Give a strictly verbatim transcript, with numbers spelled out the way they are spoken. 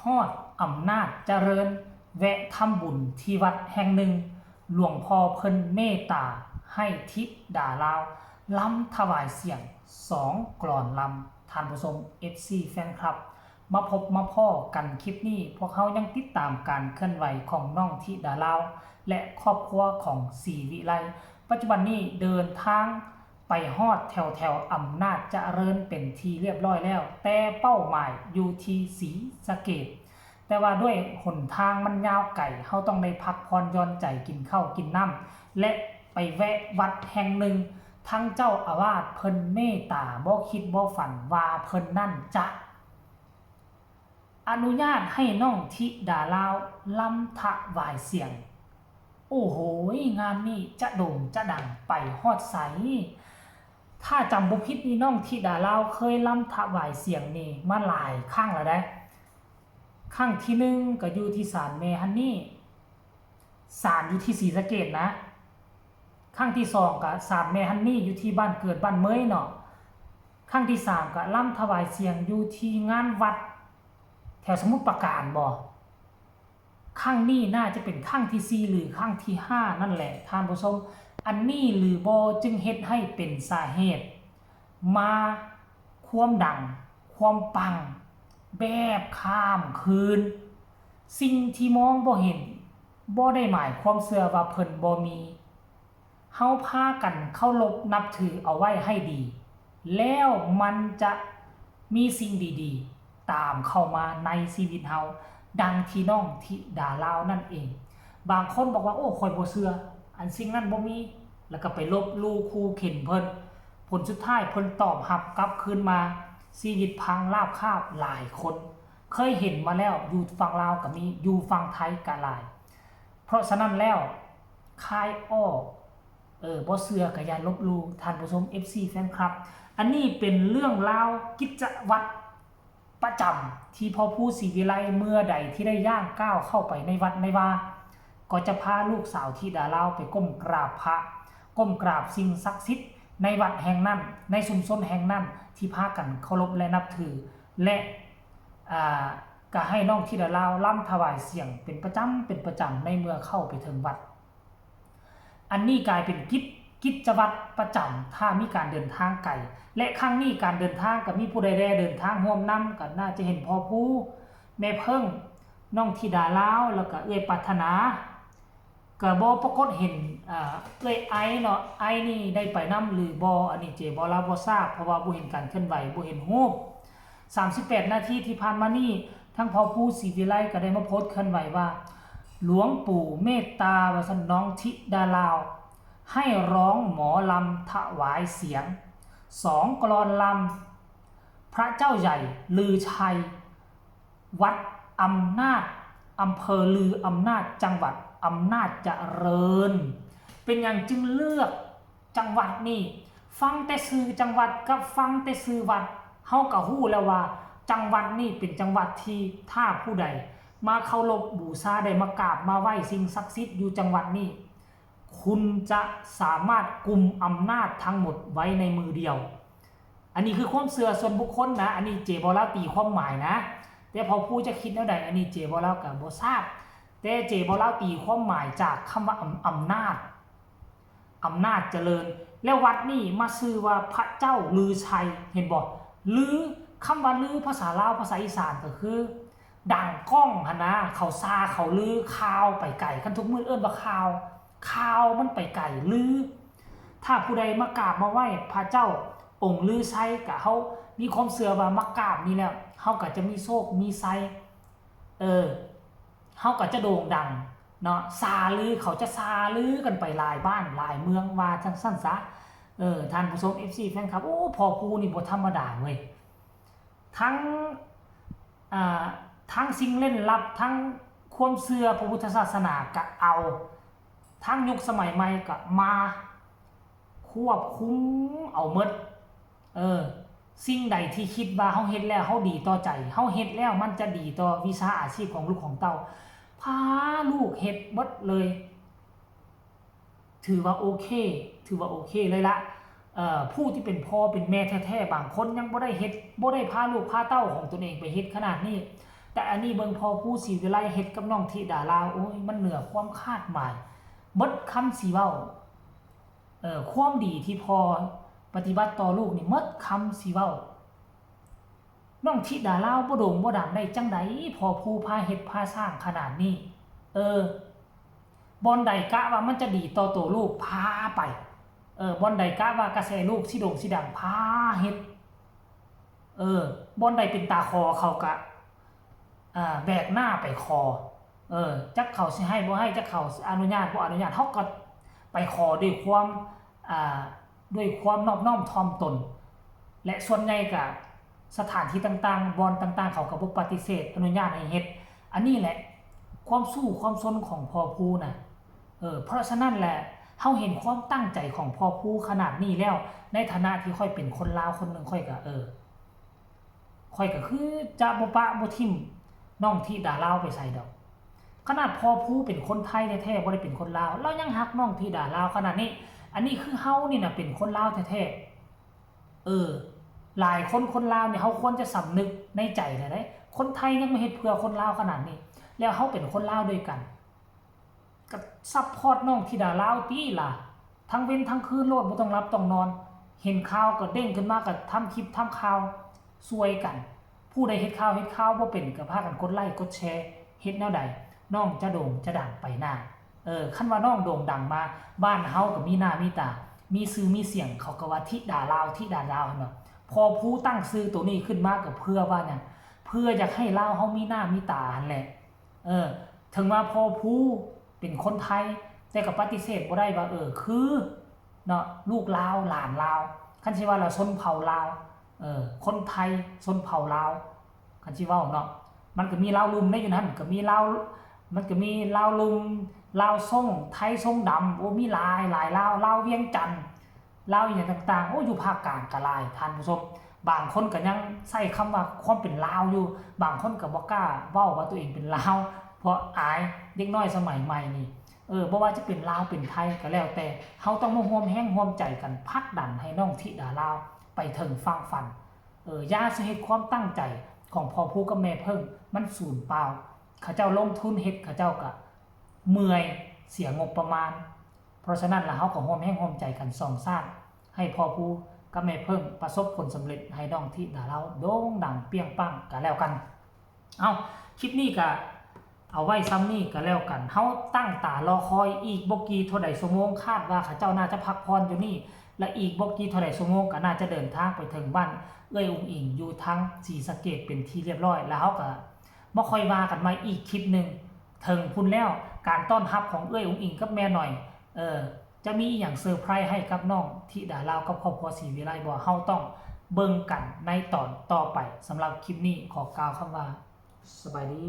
ฮอดอำนาจเจริญ แวะทำบุญที่วัดแห่งหนึ่ง หลวงพ่อเพิ่นเมตตาให้ธิดาลาวลำถวายเสียงสองกลอนลำ ท่านผู้ชม เอฟซี แฟนคลับ มาพบมาพ้อกันคลิปนี้ พวกเฮายังติดตามการเคลื่อนไหวของน้องธิดาลาว และครอบครัวของศรีวิไล ปัจจุบันนี้เดินทางไปฮอดแถวแถวอำนาจเจริญเป็นที่เรียบร้อยแล้ว แต่เป้าหมายอยู่ที่ศรีสะเกษ แต่ว่าด้วยหนทางมันยาวไกล เฮาต้องได้พักผ่อนหย่อนใจกินข้าวกินน้ำ และไปแวะวัดแห่งหนึ่ง ทั้งเจ้าอาวาสเพิ่นเมตตาบ่คิดบ่ฝันว่าเพิ่นนั่นจะ อนุญาตให้น้องธิดาลาวลำถวายเสียง โอ้โห งานนี้จะโด่งจะดังไปฮอดไส ถ้าจำบ่ผิดนี่น้องธิดาลาวเคยลำถวายเสียงนี่มาหลายครั้งแล้วเด้ ครั้งที่หนึ่งก็อยู่ที่ศาลแม่ฮันนี่ ศาลอยู่ที่ศรีสะเกษนะ ครั้งที่สองก็ศาลแม่ฮันนี่อยู่ที่บ้านเกิดบ้านเมยเนาะ ครั้งที่สามก็ลำถวายเสียงอยู่ที่งานวัดแถวสมุทรปราการบ่ ครั้งนี้น่าจะเป็นครั้งที่สี่หรือครั้งที่ห้านั่นแหละท่านผู้ชม อันนี้หรือบ่จึงเฮ็ดให้เป็นสาเหตุ มาความดัง ความปัง แบบข้ามคืน สิ่งที่มองบ่เห็น บ่ได้หมายความเชื่อว่าเพิ่นบ่มี เฮาพากันเคารพนับถือเอาไว้ให้ดี แล้วมันจะมีสิ่งดีๆ ตามเข้ามาในชีวิตเฮา ดังที่น้องธิดาลาวนั่นเอง บางคนบอกว่า โอ้ ข้อยบ่เชื่อ อันสิ่งนั้นบ่มี แล้วก็ไปลบหลู่ขู่เข็ญเพิ่น ผลสุดท้ายเพิ่นตอบรับกลับคืนมา ชีวิตพังราบคาบหลายคน เคยเห็นมาแล้ว อยู่ฝั่งลาวก็มี อยู่ฝั่งไทยก็หลาย เพราะฉะนั้นแล้ว คายอ้อ เออ บ่เชื่อก็อย่าลบหลู่ ท่านผู้ชม เอฟซี แฟนคลับ อันนี้เป็นเรื่องราวกิจวัตรประจำที่พ่อครูศรีวิไลเมื่อใดที่ได้ย่างก้าวเข้าไปในวัดในวา ก็จะพาลูกสาวธิดาลาวไปก้มกราบพระ ก้มกราบสิ่งศักดิ์สิทธิ์ในวัดแห่งนั้น ในชุมชนแห่งนั้นที่พากันเคารพและนับถือ และ อ่า ก็ให้น้องธิดาลาวลำถวายเสียงเป็นประจำ เป็นประจำในเมื่อเข้าไปถึงวัด อันนี้กลายเป็นกิจ กิจวัตรประจำถ้ามีการเดินทางไกล และครั้งนี้การเดินทางก็มีผู้ใดแด่เดินทางร่วมนำ ก็น่าจะเห็นพ่อครู แม่เพิ่ง น้องธิดาลาว แล้วก็เอื้อยปรารถนา ก็บ่ปรากฏเห็น อ่า เอื้อยไอเนาะ ไอนี่ได้ไปนำหรือบ่ อันนี้เจบ่ลาวบ่ทราบ เพราะว่าบ่เห็นการเคลื่อนไหว บ่เห็นรูป สามสิบแปดนาทีที่ผ่านมานี้ ทั้งพ่อครูศรีวิไลก็ได้มาโพสต์เคลื่อนไหวว่า หลวงปู่เมตตา ว่าซั่น น้องธิดาลาว ให้ร้องหมอลำถวายเสียง สองกลอนลำ พระเจ้าใหญ่ลือชัย วัดอำนาจ อำเภอลืออำนาจ จังหวัดอำนาจเจริญ เป็นหยังจึงเลือกจังหวัดนี้ ฟังแต่ชื่อจังหวัดกับฟังแต่ชื่อวัด เฮาก็ฮู้แล้วว่าจังหวัดนี้เป็นจังหวัดที่ถ้าผู้ใดมาเคารพบูชา ได้มากราบมาไหว้สิ่งศักดิ์สิทธิ์อยู่จังหวัดนี้ คุณจะสามารถกุมอำนาจทั้งหมดไว้ในมือเดียว อันนี้คือความเชื่อส่วนบุคคลนะ อันนี้เจบ่ลาวตีความหมายนะ แต่พ่อครูจะคิดแนวใด อันนี้เจบ่ลาวก็บ่ทราบ แต่เจบ่ลาวตีความหมายจากคำว่าอำ อำนาจ อำนาจเจริญ แล้ววัดนี้มาชื่อว่าพระเจ้าลือชัย เห็นบ่ ลือ คำว่าลือภาษาลาว ภาษาอีสานก็คือ ดังก้องหั้นนะ เขาซาเขาลือข่าวไปไกล คันทุกมื้อเอิ้นว่าข่าว ข่าวมันไปไกล ลือ ถ้าผู้ใดมากราบมาไหว้พระเจ้าองค์ลือชัย ก็เฮามีความเชื่อว่ามากราบนี่แล้ว เฮาก็จะมีโชคมีชัย เออ เฮาก็จะโด่งดังเนาะ ซาลือ เขาจะซาลือกันไปหลายบ้านหลายเมือง ว่าจั่งซั้นซะ เออ ท่านผู้ชม เอฟซี แฟนคลับ โอ้ พ่อครูนี่บ่ธรรมดาเว้ย ทั้ง อ่า ทั้งสิ่งเร้นลับ ทั้งความเชื่อพระพุทธศาสนาก็เอา ทั้งยุคสมัยใหม่ก็มาควบคุมเอาหมด เออ สิ่งใดที่คิดว่าเฮาเฮ็ดแล้วเฮาดีต่อใจ เฮาเฮ็ดแล้วมันจะดีต่อวิชาอาชีพของลูกของเต้า พาลูกเฮ็ดเบิดเลย ถือว่าโอเค ถือว่าโอเคเลยละ เอ่อ ผู้ที่เป็นพ่อเป็นแม่แท้ๆ บางคนยังบ่ได้เฮ็ด บ่ได้พาลูกพาเต้าของตนเองไปเฮ็ดขนาดนี้ แต่อันนี้เบิ่งพ่อภูศรีวิไลเฮ็ดกับน้องธิดาลาว โอ้ย มันเหนือความคาดหมาย เบิดคำสิเว้า เอ่อ ความดีที่พ่อปฏิบัติต่อลูกนี่ เบิดคำสิเว้า น้องธิดาลาวบ่โด่งบ่ดังได้จั่งใด พ่อภูพาเฮ็ดพาสร้างขนาดนี้ เออ บ่อนใดกะว่ามันจะดีต่อตัวลูก พาไป เออ บ่อนใดกะว่ากระแสลูกสิโด่งสิดัง พาเฮ็ด เออ บ่อนใดเป็นตาขอเขากะ อ่า แบกหน้าไปขอ เออ จักเขาสิให้บ่ให้ จักเขาสิอนุญาตบ่อนุญาต เขาก็ไปขอด้วยความ อ่า ด้วยความนอบน้อมถ่อมตน และส่วนใหญ่กะสถานที่ต่างๆ บ่อนต่างๆ เขาก็บ่ปฏิเสธ อนุญาตให้เฮ็ด อันนี้แหละ ความสู้ความซนของพ่อภูนะ เออ เพราะฉะนั้นแหละ เฮาเห็นความตั้งใจของพ่อภูขนาดนี้แล้ว ในฐานะที่ข้อยเป็นคนลาวคนหนึ่ง ข้อยก็ เออ ข้อยก็คือจะบ่ปะบ่ถิ่มน้องธิดาลาวไปไสดอก ขนาดพ่อภูเป็นคนไทยแท้ๆ บ่ได้เป็นคนลาว ลาวยังฮักน้องธิดาลาวขนาดนี้ อันนี้คือเฮานี่น่ะเป็นคนลาวแท้ๆ เออ หลายคนคนลาวนี่ เฮาควรจะสำนึกในใจนะเด้ คนไทยยังมาเฮ็ดเพื่อคนลาวขนาดนี้ แล้วเฮาเป็นคนลาวด้วยกัน ก็ซัพพอร์ตน้องธิดาลาวติล่ะ ทั้งเว็นทั้งคืนโลด บ่ต้องหลับต้องนอน เห็นข่าวก็เด้งขึ้นมาก็ทำคลิปทำข่าวช่วยกัน ผู้ใดเฮ็ดข่าวเฮ็ดข่าวบ่เป็นก็พากันกดไลค์กดแชร์ เฮ็ดแนวใดน้องจะโด่งจะดังไปหน้า เออ คันว่าน้องโด่งดังมา บ้านเฮาก็มีหน้ามีตา มีชื่อมีเสียง เขาก็ว่าธิดาลาว ธิดาลาวหั่นเนาะ พ่อภูตั้งชื่อตัวนี้ขึ้นมาก็เพื่อว่าหยัง เพื่ออยากให้ลาวเฮามีหน้ามีตาหั่นแหละ เออ ถึงว่าพ่อภูเป็นคนไทย แต่ก็ปฏิเสธบ่ได้ว่า เออ คือ เนาะ ลูกลาว หลานลาว คันสิว่าแล้วชนเผ่าลาว เออ คนไทย ชนเผ่าลาว คันสิเว้าเนาะ มันก็มีลาวลุ่มได้อยู่หั่น ก็มีลาว มันก็มีลาวลุ่ม ลาวซ่ง ไทยซ่งดำ โอ้ มีหลายหลายลาว ลาวเวียงจันทน์ ลาวอีหยังต่างๆ โอ้ อยู่ภาคกลางก็หลาย ท่านผู้ชม บางคนก็ยังใช้คำว่าความเป็นลาวอยู่ บางคนก็บ่กล้าเว้าว่าตัวเองเป็นลาว เพราะอาย เด็กน้อยสมัยใหม่นี่ เออ บ่ว่าจะเป็นลาวเป็นไทยก็แล้วแต่ เฮาต้องมาร่วมแรงร่วมใจกันผลักดันให้น้องธิดาลาวไปถึงฝั่งฝัน เออ อย่าสิเฮ็ดความตั้งใจของพ่อภูกับแม่เพิ่งมันสูญเปล่า เขาเจ้าลงทุนเฮ็ด เขาเจ้าก็เมื่อย เสียงบประมาณ เพราะฉะนั้นแล้วเฮาก็ร่วมแรงร่วมใจกันสร้างสร้างให้พ่อภูกับแม่เพิ่งประสบผลสำเร็จ ให้น้องธิดาลาวโด่งดังเปรี้ยงปังก็แล้วกัน เอา คลิปนี้ก็เอาไว้ส่ำนี้ก็แล้วกัน เฮาตั้งตารอคอย อีกบ่กี่เท่าใดชั่วโมง คาดว่าเขาเจ้าน่าจะพักผ่อนอยู่นี่ และอีกบ่กี่เท่าใดชั่วโมงก็น่าจะเดินทางไปถึงบ้านเอื้อยอุ๋งอิ๋งอยู่ทางศรีสะเกษเป็นที่เรียบร้อย แล้วเฮาก็มาค่อยว่ากันใหม่อีกคลิปหนึ่ง ถึงพุ้นแล้ว การต้อนรับของเอื้อยอุ๋งอิ๋งกับแม่หน่อย เออ จะมีอหย่างเซอร์ไพรส์ให้กับน้องธิดาลาวกับครอบครัวศรีวิไลบ่ เฮาต้องเบิ่งกันในตอนต่อไป สำหรับคลิปนี้ขอกล่าวคำว่า สบายดี